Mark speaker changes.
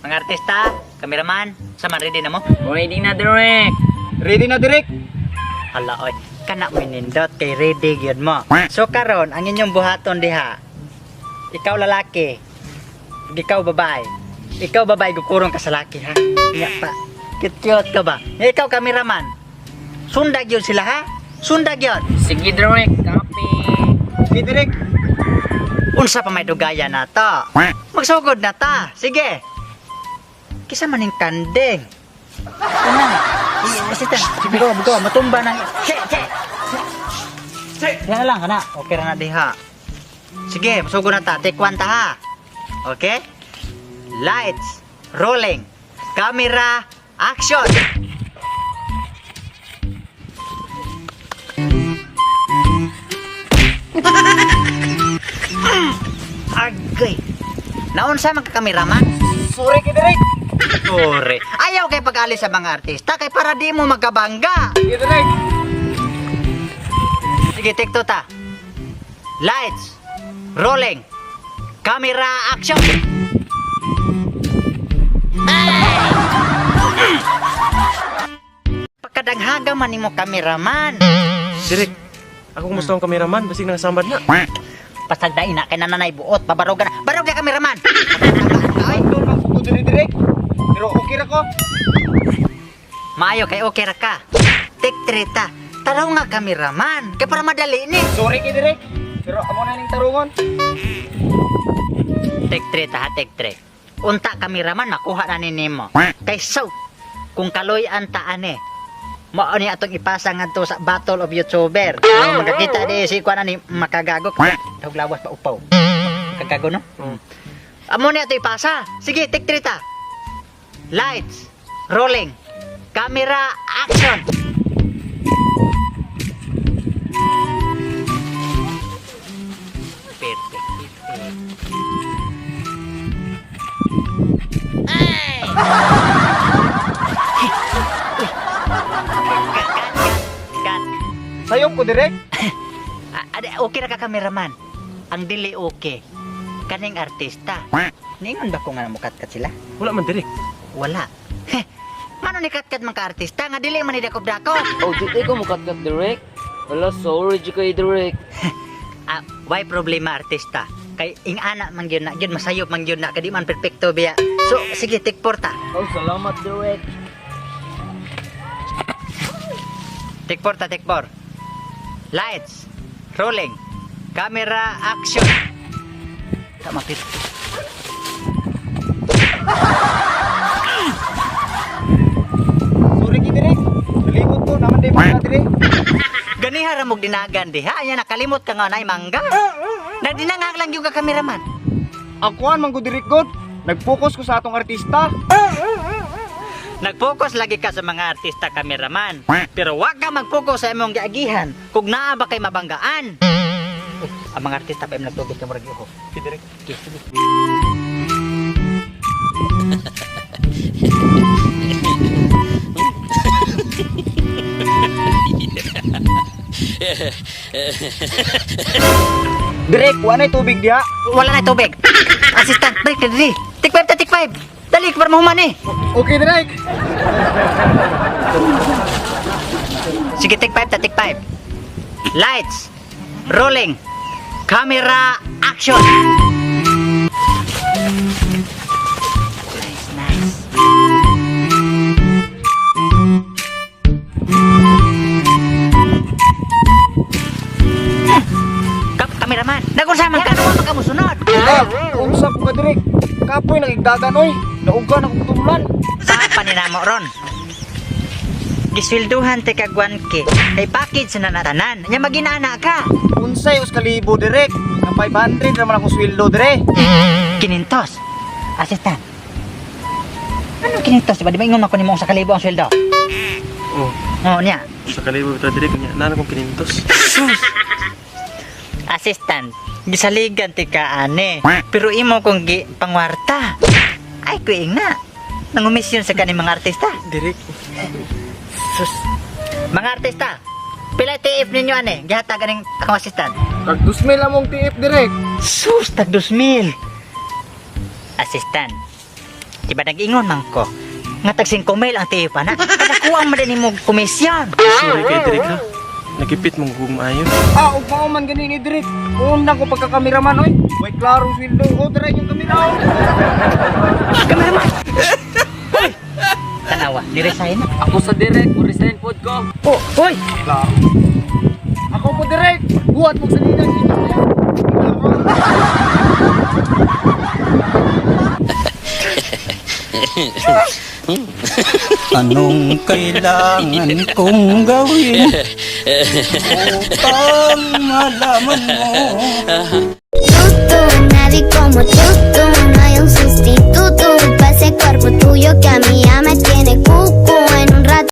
Speaker 1: Mga artista, kameraman, sa man ready na mo?
Speaker 2: Ready na, Direk.
Speaker 3: Ready na, Direk.
Speaker 1: Hala oy, kana mo nindot kay ready gyud mo. So karon ang inyong buhaton diha. Ikaw lalaki, ug ikaw babae. Ikaw babae gukurong ka sa laki ha. Nya pa. Cute cute ka ba? Nya ikaw kameraman. Sundag yun sila ha. Sundag yun.
Speaker 2: Sige, Direk. Copy.
Speaker 3: Sige, Direk.
Speaker 1: Unsa pa may dugaya na to? Magsugod na ta. Sige. Kisa man ning kanding. Kana. Assistant, bugaw, bugaw, matumba na. Che, che. Diha na lang, kana. Okay ra na diha. Sige, masugod na ta. Take one ta ha. Okay? Lights, rolling, camera, action! Agay! Naunsa man ka kameraman?
Speaker 3: Sorry kay Direk.
Speaker 1: Sorry. Ayaw kay pag-alis sa mga artista kay para di mo magkabangga.
Speaker 3: Sige, Direk.
Speaker 1: Sige, take two ta. Lights, rolling, camera, action! Pagkadanghaga man nimo kameraman.
Speaker 4: Direk, ako kumusta ang kameraman? Basig nangasambad na.
Speaker 1: Pasagdain na kay nananay buot, babarogan na. Barog na kameraman. Ay,
Speaker 3: Doon ang kuko diri, Direk. Pero okay ra ko.
Speaker 1: maayo kay okay ra ka. Take three ta. Taraw nga kameraman, kay para madali ni.
Speaker 3: Sorry kay Direk. Pero amo na ning tarungon.
Speaker 1: Take 3 ta, ha, take 3. Unta kameraman makuha na ni nimo. Kay so, kung kaloy ang taan eh. Mao ni atong ipasa ngadto sa Battle of YouTuber. No, magkakita di si kuan ani makagago. Dahog lawas pa upaw. Makagago no? Amo ni ato ipasa. Sige, take 3 ta. Lights, rolling, camera, action. Perfect. Perfect. Cut, cut, cut.
Speaker 3: Sayop ko, Direk.
Speaker 1: Ah, okay ra ka kameraman. Ang dili okay. Kaning artista. Ningon ba ko nga mukat-kat sila?
Speaker 4: Wala man, Direk.
Speaker 1: Wala. Heh. Mano ni kat-kat man ka artista nga dili man ni dakop-dakop.
Speaker 2: Oh, di ko mukat-kat, Direk. Wala, sorry, di kay Direk.
Speaker 1: Ah, why problema artista? Kay ing-ana man gyud na gyud masayop man gyud na kay di man perpekto biya. So sige take four ta.
Speaker 2: Oh, salamat, Direk.
Speaker 1: Take four ta, take four. Lights, rolling, camera, action. Tama pit.
Speaker 3: Sorry kay Direk. Nalimot ko naman day mga Direk.
Speaker 1: Ganiha ra mog dinagan diha, anya nakalimot ka nga nay mangga. Nagdinangag lang yung ka kameraman.
Speaker 3: Ang kuan man ko Direk god. Nag-focus ko sa atong artista.
Speaker 1: Nag-focus lagi ka sa mga artista kameraman. Pero wag ka mag-focus sa imong giagihan kung naa ba kay mabanggaan. Uy, ang mga artista pa imong nagtubig ka murag iho.
Speaker 4: Okay, Direk.
Speaker 1: Okay, sige.
Speaker 3: Direk, wa nay tubig diha.
Speaker 1: Wala na tubig. Assistant, break na dili. Take five ta, take five. Dali, para mahuman eh.
Speaker 3: Okay, Direk.
Speaker 1: Sige, take five ta, take five. Lights, rolling, camera, action. Nice, nice. Kameraman, nagunsa man ka, nawa man ka musunod.
Speaker 3: Ah, unsa ko ka Direk? Kapoy nagigdagan oy. Nauga na kong tumulan.
Speaker 1: Sa paninamo ron. Giswelduhan te kag 1K. Kay package na natanan. Nya maginana ka.
Speaker 3: Unsay us kalibo Direk? Nang 500 ra man akong sweldo dire.
Speaker 1: Kinintos. Assistant. Anong kinintos? Diba di ba ingon man ko nimo sa kalibo ang sweldo?
Speaker 4: Oh,
Speaker 1: Oo niya.
Speaker 4: sa kalibo bitaw, Direk. Nya, nana kong kinintos.
Speaker 1: Assistant. Gisaligan ti ka ane. Pero imo kong gi pangwarta. Ay kuing na. Nangumisyon sa kaning mga artista.
Speaker 4: Direk.
Speaker 1: Sus. Mga artista. Pila TF ninyo ane? Gihatag aning akong assistant.
Speaker 3: Kag 2,000 among TF Direk.
Speaker 1: Sus, tag 2,000. Assistant. Di ba nag-ingon man ko? Nga tag 5 mil ang tiyo pa na. Kadakuang man din mo komisyon.
Speaker 4: Sorry kay Derek ha. Nagipit mong kung maayo.
Speaker 3: Ah, ug mao man gani ni Derek. Unang ko pagka-cameraman oy. Way klarong sweldo. Oh, dira yung kamera. Oh.
Speaker 1: Kameraman! Hoy! Tanawa, ni-resign na.
Speaker 2: Ako sa direct, mo-resign pod ko.
Speaker 1: Oh, hoy!
Speaker 3: Klaro. Ako po Derek. Buhat mo sa ninang inyo.
Speaker 5: Anong kailangan kong gawin upang malaman mo?
Speaker 6: Tú, nadie como tú, no hay un sustituto para ese cuerpo tuyo que a mí ya me tiene cucu.